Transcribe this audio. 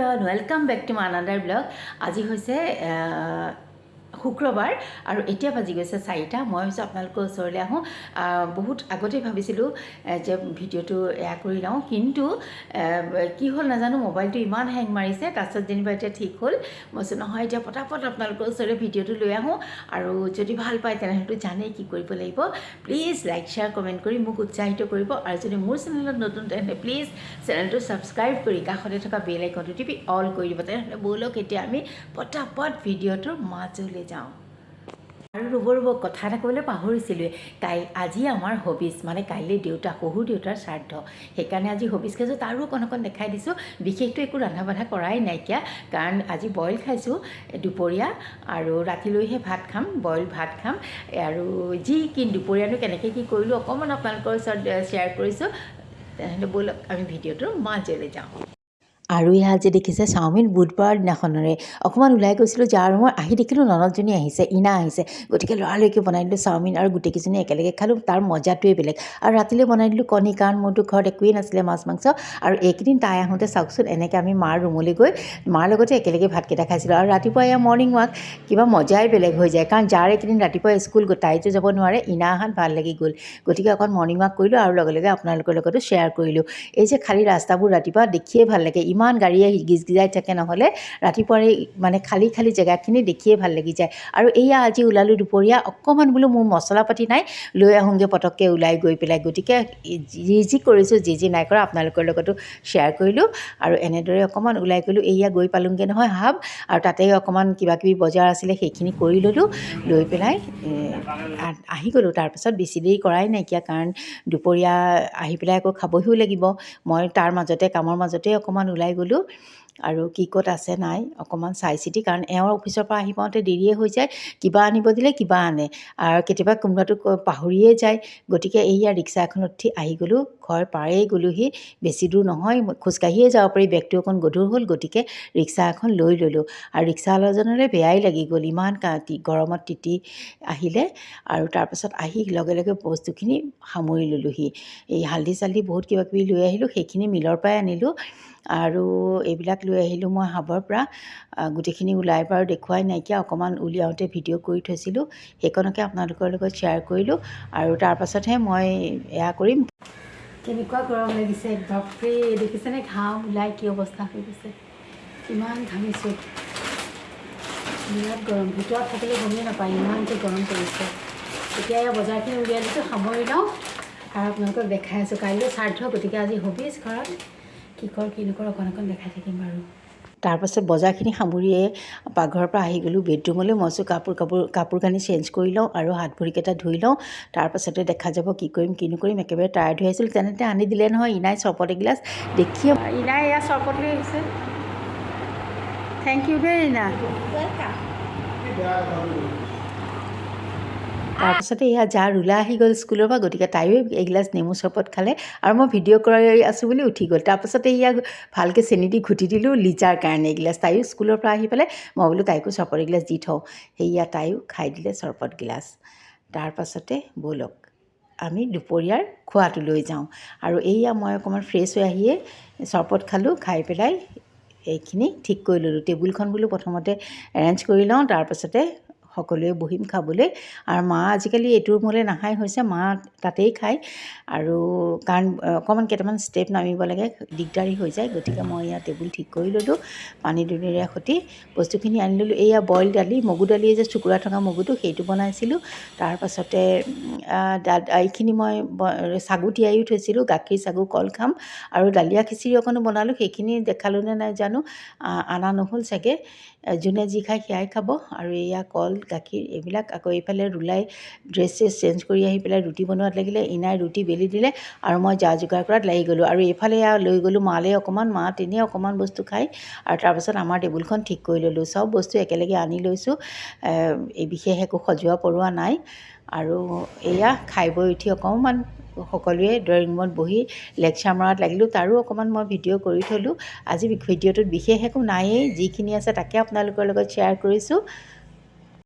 Everyone, welcome back to my another vlog. আজি হৈছে শুক্ৰবাৰ আৰু এতিয়া বাজি গৈছে 4টা। মই ভাবিছোঁ আপোনালোকৰ ওচৰলৈ আহোঁ। বহুত আগতেই ভাবিছিলোঁ যে ভিডিঅ'টো এয়া কৰি লওঁ, কিন্তু কি হ'ল নাজানো, মোবাইলটো ইমান হেং মাৰিছে। তাৰপিছত যেনিবা এতিয়া ঠিক হ'ল। মই কৈছোঁ নহয়, এতিয়া পটাপট আপোনালোকৰ ওচৰলৈ ভিডিঅ'টো লৈ আহোঁ। আৰু যদি ভাল পায় তেনেহ'লেতো জানেই কি কৰিব লাগিব। প্লিজ লাইক, শ্বেয়াৰ, কমেণ্ট কৰি মোক উৎসাহিত কৰিব। আৰু যদি মোৰ চেনেলত নতুন, তেনেহ'লে প্লিজ চেনেলটো ছাবস্ক্ৰাইব কৰি কাষতে থকা বেল আইকনটো টিপি অল কৰি দিব। তেনেহ'লে ব'লক, এতিয়া আমি পটাপট ভিডিঅ'টোৰ মাজলৈ যাওঁ। আৰু ৰ'ব ৰ'ব, কথা এটা ক'বলৈ পাহৰিছিলোঁৱে। আজি আমাৰ হবিজ, মানে কাইলৈ দেউতা, শহুৰ দেউতাৰ শ্ৰাদ্ধ, সেইকাৰণে আজি হবিজ খাইছোঁ। তাৰো অকণ অকণ দেখাই দিছোঁ। বিশেষটো একো ৰন্ধা বঢ়া কৰাই নাইকিয়া, কাৰণ আজি বইল খাইছোঁ দুপৰীয়া আৰু ৰাতিলৈহে ভাত খাম, বইল ভাত খাম। আৰু যি কি দুপৰীয়ানো কেনেকৈ কি কৰিলোঁ, অকণমান আপোনালোকৰ ওচৰত শ্বেয়াৰ কৰিছোঁ। তেনেহ'লে ব'লক, আমি ভিডিঅ'টোৰ মাজলৈ যাওঁ। আৰু এয়া যে দেখিছে চাওমিন, বুধবাৰৰ দিনাখনৰে। অকণমান ওলাই গৈছিলোঁ যাৰ মই আহি দেখিলোঁ ননদজনী আহিছে, ইনা আহিছে। গতিকে লৰালৰিকৈ বনাই দিলোঁ চাওমিন আৰু গোটেইকেইজনী একেলগে খালোঁ, তাৰ মজাটোৱেই বেলেগ। আৰু ৰাতিলৈ বনাই দিলোঁ কণী, কাৰণ মোৰতো ঘৰত একোৱেই নাছিলে মাছ মাংস। আৰু এইকেইদিন তাই আহোঁতে চাওকচোন, এনেকৈ আমি মাৰ ৰুমলৈ গৈ মাৰ লগতে একেলগে ভাতকেইটা খাইছিলোঁ। আৰু ৰাতিপুৱা এয়া মৰ্ণিং ৱাক, কিবা মজাই বেলেগ হৈ যায়, কাৰণ যাৰ এইকেইদিন ৰাতিপুৱা স্কুল গ'ল, তাইতো যাব নোৱাৰে, ইনা অহাত ভাল লাগি গ'ল। গতিকে অকণ মৰ্ণিং ৱাক কৰিলোঁ আৰু লগে লগে আপোনালোকৰ লগতো শ্বেয়াৰ কৰিলোঁ। এই যে খালী ৰাস্তাবোৰ ৰাতিপুৱা দেখিয়ে ভাল লাগে, ইমান গাড়ী আহি গিজগিজাই থাকে, নহ'লে ৰাতিপুৱাৰে মানে খালী খালী জেগাখিনি দেখিয়ে ভাল লাগি যায়। আৰু এয়া আজি ওলালোঁ দুপৰীয়া অকণমান, বোলো মোৰ মছলা পাতি নাই, লৈ আহোঁগৈ পটককৈ ওলাই গৈ পেলাই। গতিকে যি যি কৰিছোঁ, যি যি নাই কৰা, আপোনালোকৰ লগতো শ্বেয়াৰ কৰিলোঁ। আৰু এনেদৰে অকণমান ওলাই গ'লোঁ। এয়া গৈ পালোঁগৈ নহয় হাব, আৰু তাতে অকণমান কিবা কিবি বজাৰ আছিলে, সেইখিনি কৰি ল'লোঁ। লৈ পেলাই আহি গ'লোঁ। তাৰপাছত বেছি দেৰি কৰাই নাইকিয়া, কাৰণ দুপৰীয়া আহি পেলাই আকৌ খাবহিও লাগিব। মই তাৰ মাজতে কামৰ মাজতে অকণমান ওলাই গ'লোঁ আৰু কি ক'ত আছে নাই অকণমান চাই চিতি, কাৰণ এওঁৰ অফিচৰ পৰা আহি পাওঁতে দেৰিয়ে হৈ যায়। কিবা আনিব দিলে কিবা আনে আৰু কেতিয়াবা কোনোবাটো পাহৰিয়ে যায়। গতিকে এইয়া ৰিক্সা এখনত উঠি আহি গ'লোঁ, ঘৰ পায়েই গ'লোহি। বেছি দূৰ নহয়, খোজকাঢ়িয়ে যাব পাৰি। বেগটো অকণ গধুৰ হ'ল, গতিকে ৰিক্সা এখন লৈ ল'লোঁ। আৰু ৰিক্সাৱালাজনলৈ বেয়াই লাগি গ'ল, ইমান গৰমত তিতি আহিলে। আৰু তাৰপাছত আহি লগে লগে বস্তুখিনি সামৰি ল'লোহি। এই হালধি চালধি বহুত কিবা কিবি লৈ আহিলোঁ, সেইখিনি মিলৰ পৰাই আনিলোঁ। আৰু এইবিলাক লৈ আহিলোঁ মই হাবৰ পৰা। গোটেইখিনি ওলাই বাৰু দেখুৱাই নাইকিয়া, অকণমান উলিয়াওঁতে ভিডিঅ' কৰি থৈছিলোঁ, সেইকণকে আপোনালোকৰ লগত শ্বেয়াৰ কৰিলোঁ। আৰু তাৰপাছতহে মই এয়া কৰিম। কেনেকুৱা গৰম লাগিছে বাপৰে! দেখিছেনে ঘাম ওলাই কি অৱস্থা হৈ গৈছে? ইমান ঘামিছোঁ, বিৰাট গৰম। ভিতৰত থাকিলে গমেই নাপায় ইমান যে গৰম পৰিছে। এতিয়া এই বজাৰখিনি উলিয়াই দিছোঁ, সামৰি লওঁ আৰু আপোনালোকক দেখাই আছোঁ। কাইলৈ শ্ৰাদ্ধ, গতিকে আজি হবিজ, ঘৰত কি কৰ কি নকৰ অকণ অকণ দেখাই থাকিম বাৰু। তাৰপাছত বজাৰখিনি সামৰিয়ে পাকঘৰৰ পৰা আহি গ'লোঁ বেডৰুমলৈ। মই কৈছোঁ কাপোৰ কানি চেঞ্জ কৰি লওঁ আৰু হাত ভৰিকেইটা ধুই লওঁ, তাৰপাছতে দেখা যাব কি কৰিম কি নকৰিম। একেবাৰে টায়াৰ্ড হৈ আছিলোঁ। তেনেতে আনি দিলে নহয় ইনাই চৰবত এগিলাচ, দেখিয়ে ইনাই এয়া চৰবত লৈ আহিছে। Thank U দেই ইনা। Welcome. তাৰপাছতে এয়া যাৰ ৰুলা আহি গ'ল স্কুলৰ পৰা, গতিকে তাইও এগিলাচ নেমু চৰবত খালে। আৰু মই ভিডিঅ' কৰি আছোঁ বুলি উঠি গ'ল। তাৰপাছতে ইয়াক ভালকৈ চেনি দি ঘুটি দিলোঁ লিজাৰ কাৰণে এগিলাচ। তাইও স্কুলৰ পৰা আহি পেলাই, মই বোলো তাইকো চৰবত এগিলাচ দি থওঁ। সেয়া তাইও খাই দিলে চৰবত গিলাচ। তাৰপাছতে ব'লক, আমি দুপৰীয়াৰ খোৱাটো লৈ যাওঁ। আৰু এইয়া মই অকণমান ফ্ৰেছ হৈ আহিয়ে চৰবত খালোঁ। খাই পেলাই এইখিনি ঠিক কৰি ল'লোঁ। টেবুলখন বোলো প্ৰথমতে এৰেঞ্জ কৰি লওঁ, তাৰপাছতে সকলোৱে বহিম খাবলৈ। আৰু মা আজিকালি এইটো ৰুমলৈ নাহাই হৈছে, মা তাতেই খায়। আৰু কাৰণ অকণমান কেইটামান ষ্টেপ নামিব লাগে, দিগদাৰী হৈ যায়। গতিকে মই ইয়াত টেবুল ঠিক কৰি ল'লোঁ, পানী দুনিৰে সৈতে বস্তুখিনি আনি ল'লোঁ। এয়া বইল দালি, মগু দালি যে চুকুৰা থকা মগুটো, সেইটো বনাইছিলোঁ। তাৰপাছতে এইখিনি মই চাগু তিয়াইও থৈছিলোঁ, গাখীৰ চাগু কল খাম। আৰু দালিয়া খিচিৰি অকণো বনালোঁ, সেইখিনি দেখালোঁ নে নাই জানো, আনা নহ'ল চাগে। যোনে যি খায় সেয়াই খাব। আৰু এয়া কল, গাখীৰ এইবিলাক। আকৌ এইফালে ৰুলাই ড্ৰেছ চেছ চেঞ্জ কৰি আহি পেলাই ৰুটি বনোৱাত লাগিলে, ইনাই ৰুটি বেলি দিলে আৰু মই যা যোগাৰ কৰাত লাগি গ'লোঁ। আৰু এইফালে এয়া লৈ গ'লোঁ মালৈ অকণমান, মা তেনেই অকণমান বস্তু খায়। আৰু তাৰপাছত আমাৰ টেবুলখন ঠিক কৰি ল'লোঁ, চব বস্তু একেলগে আনি লৈছোঁ, এই বিশেষ একো সজোৱা পৰোৱা নাই। আৰু এয়া খাই বৈ উঠি অকণমান সকলোৱে ড্ৰয়িং ৰুমত বহি লেকচাৰ মৰাত লাগিলোঁ, তাৰো অকণমান মই ভিডিঅ' কৰি থ'লোঁ। আজি ভিডিঅ'টোত বিশেষ একো নায়েই, যিখিনি আছে তাকে আপোনালোকৰ লগত শ্বেয়াৰ কৰিছোঁ।